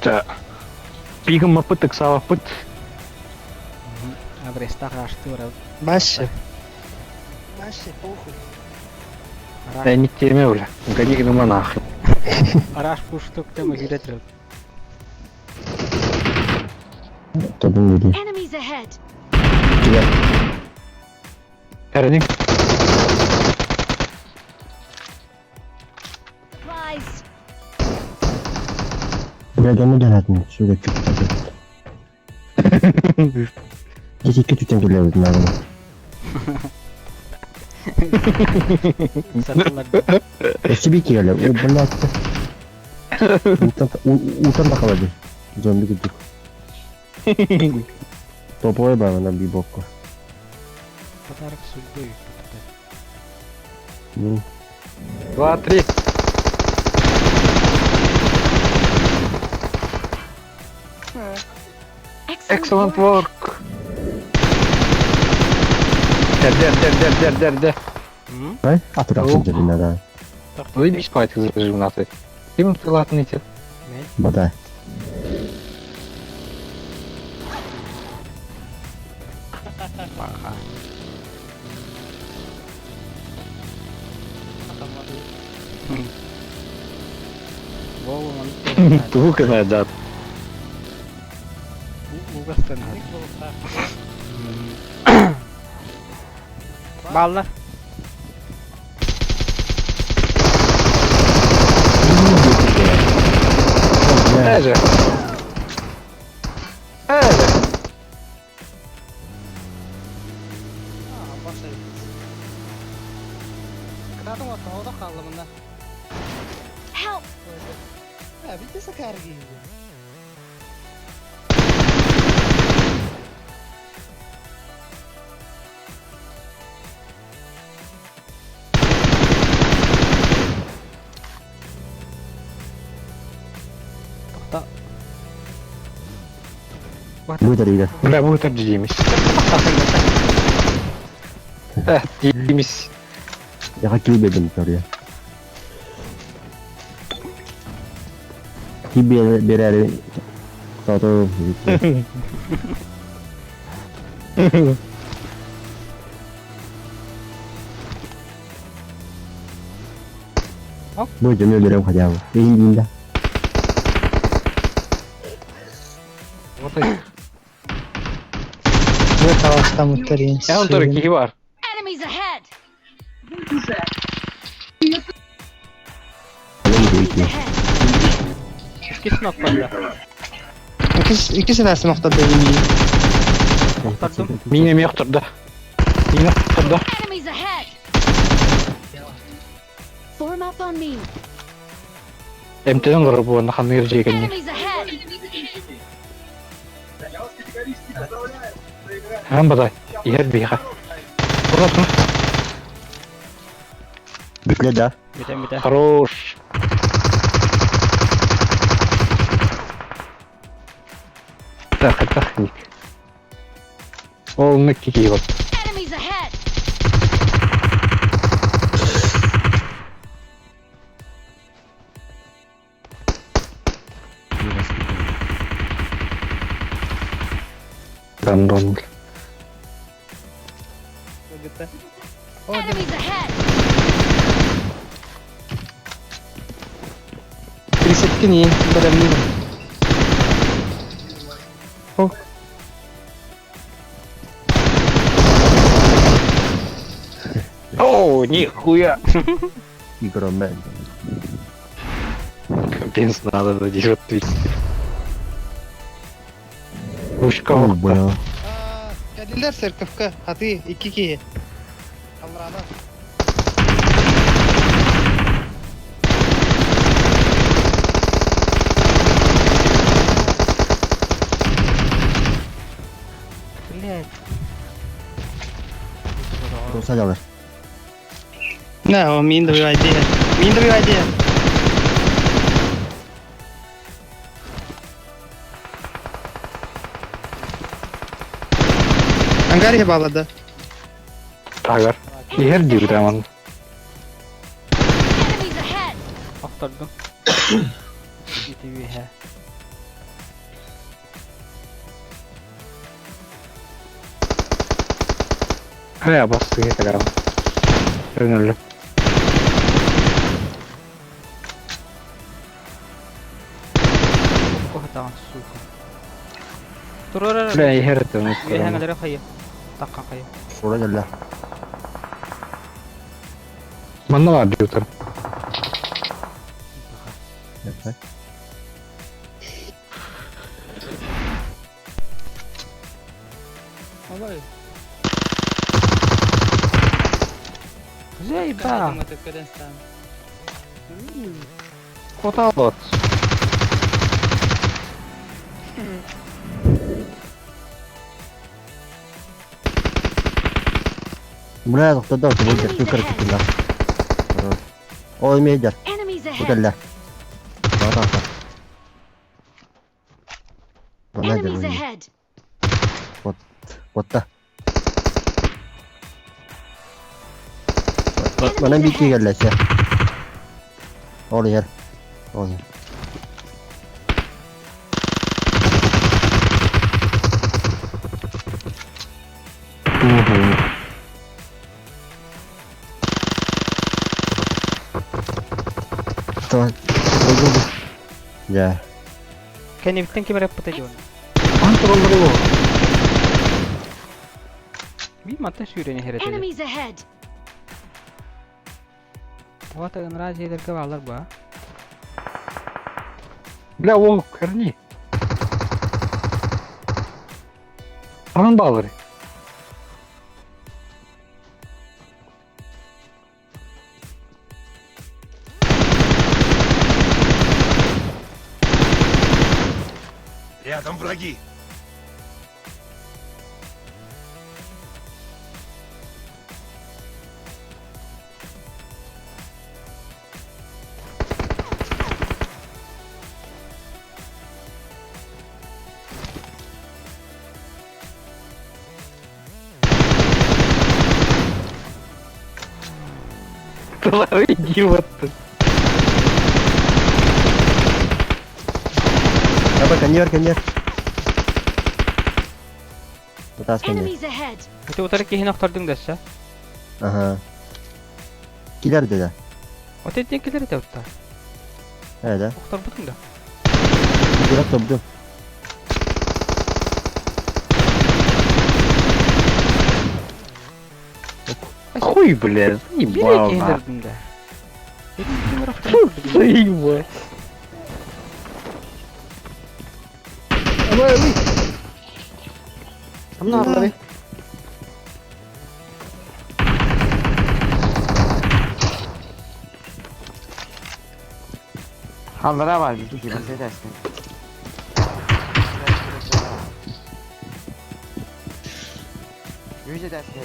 Да. Пигмаппыт ыксаабаппыт. Адрестаах аштыы барабыт. Вася. Вася, похуй. Э, не теме, бля. Гони на монах. Араш пуштук тема киирэ Тобун диди. Enemies ahead! Эренин. Supplies! Бля, дьону дьаһатын сүгэ чуктады. Десикке түтен келебит наадана. Сатылар. Өссө бии киирэлэр. О, блядь. Уутан уутан да халады. Зомби курдук. Топовой баҕана бибокко. Подарок судьбы. Ну, Два, три. Excellent work. Дер, дер, дер, дер, дер, дер, дер. ай, атырак сылдьабын да. Вы не спать зажимнаты. Ким пилатный те? Бадай. Паха. Вова, Тук да. Угастан. Баллар. Эже. Эже. Help! Тохта. Бу да. Бля, будет обдимись. Э, димись. Я хочу беден тория. Тебе берели. Тото. Бу дьону өлөрөм хотя бы. Иһин да. Вот и. Бу таластан уттарин. Я он только кихи бар. Enemies ahead! Enemies ahead! Икки снок барда. Икки сенәсен оқтарды мин. Охтардым. Мине мехтер да. Мине да. Enemies ahead! Form up on me! МТН горбу на ханыр жегенне. Enemies ahead! Хан бадай. Ер биха. Урат. Бүкле да. Битен битен. Хорош. Так, техник. Ол накики вот. Enemies ahead! Рандом. Enemies ahead! 32 не, бәләмни. О. О, нихуя. Игромен. Капец, надо задержать твистер. Ручка. О, бля. Кәлиләр церковка, хаты ике кие. Алрана. Блять. Садалар. Не, о, мин дә идея. Мин дә идея. Ангар иһи бааллар да? Тагар. Иһэр диир манна. Enemies ahead! Охтордум. Ити үөһэ. Бля, бастыы тагар. Өнөллө. Куһатаҕын сука. Турар Бля, иһэр этэ. Үөһэҥэлэри хайа. Такка хайа. Ура кэллэ. Манна бар диютар. Олай. Заеба. Хоталот. Бля, тохтодо, бу сукар кытында. Ой, медер. Enemies ahead! Куталла. Бара. Enemies ahead! Отта. Манан бити келлесе. Ол ер. Ол ер. Давай. Я. Кэннибиттэн ким эрэ эппитэ дьон. Антон Биир мантан сүүрэн иһэр этэ. Enemies ahead! Уота ыныраа дьиэлэргэ бааллар баа. Бля, ол кәрни. Анан балары. Рядом враги. Тылары идиот. Аба, конвейер, конвейер. Тутас конвейер. Enemies ahead! Ити утары киһини охтордуҥ дэссе. Ага. Килер деди. От этиэн кэлэр этэ утта. Evet. Охторбутуҥ да. Bırak da bu. Хуй, бля, Биир заебал. киһини нахуй. өлөрдүм да. Ити ким эрэ охторбутуҥ. Заебал. Hallara var bir kişi bize dersin. Yüce dersin.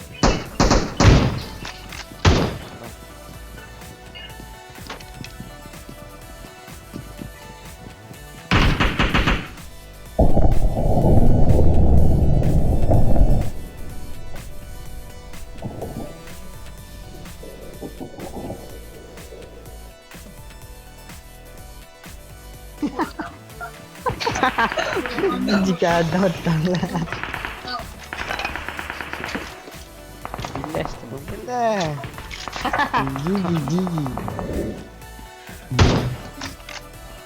Биллээстим.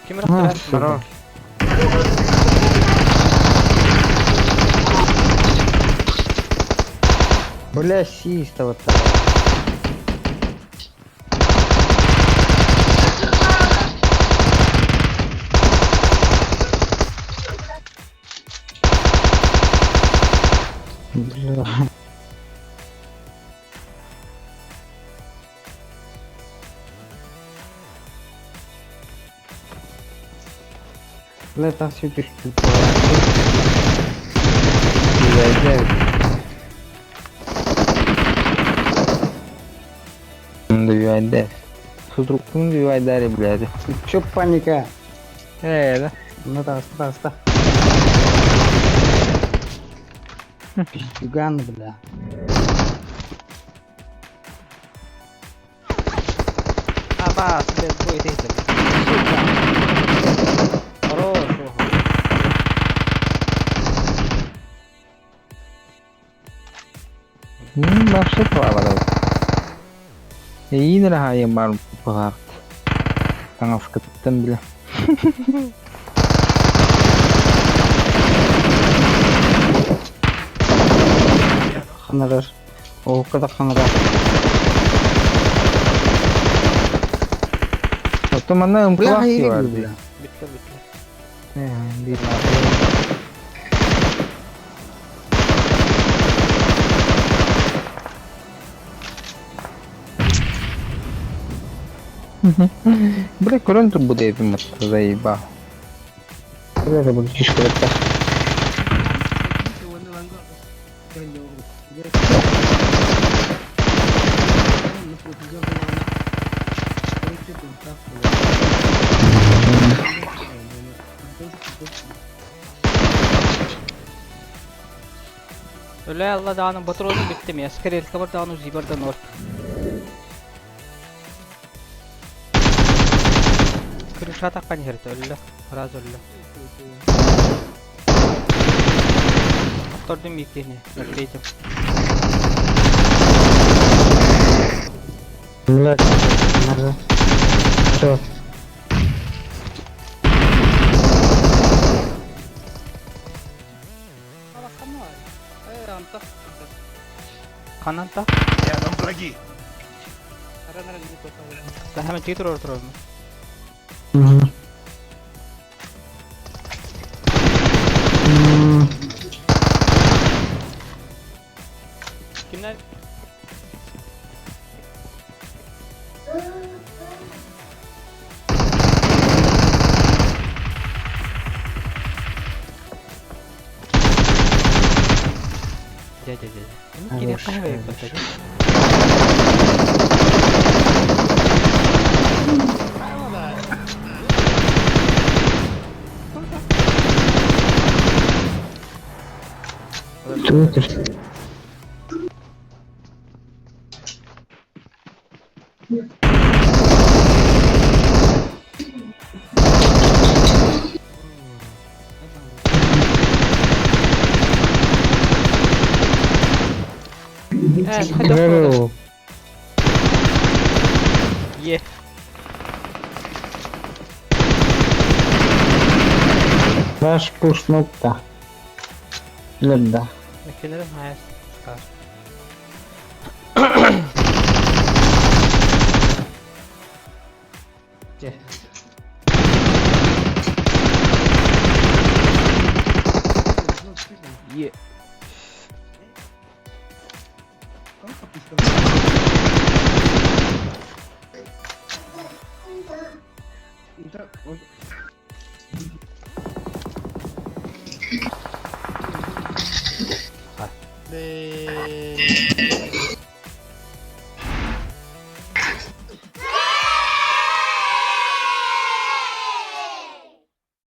Ким эрэ охторор? Хорош. Бля, систа вот так. Бля. Бля, там все Блядь. Чё паника? Э, да. Ну да, да, да. Пиздюган, бля. Абаас, блядь, будет этим. Хорош, ого. Башта туалар. Эйин рахайым бар бұғарт. Таңас кыттым біле. Ханарар. О, када ханарар. Ото мана Бля, ымпылақ хайри, бар. бля. Bitti bitti. Bir Бля, көрөн тур бу дейбим заеба. Бля, бу кишкелеппе. Öyle Allah dağının patronu bitti mi? Asker el kabar dağını zibardan ort. Kırışa takkan herite öyle. Raz öyle. Oturdum yüklerini. Bekleyeceğim. Бля, ханарар. Всё. Kananta. Рядом враги. Ben hemen twitter oturuyorum. Мгм. М, Kimler? Gel gel gel. Yine Хорош, kahve хорош. yapacağız. Твиттер. Evet hadi bakalım. Здорово. Ye. Ваш пушнутта. Леда. Ülkelerin hayat çıkar. Ye.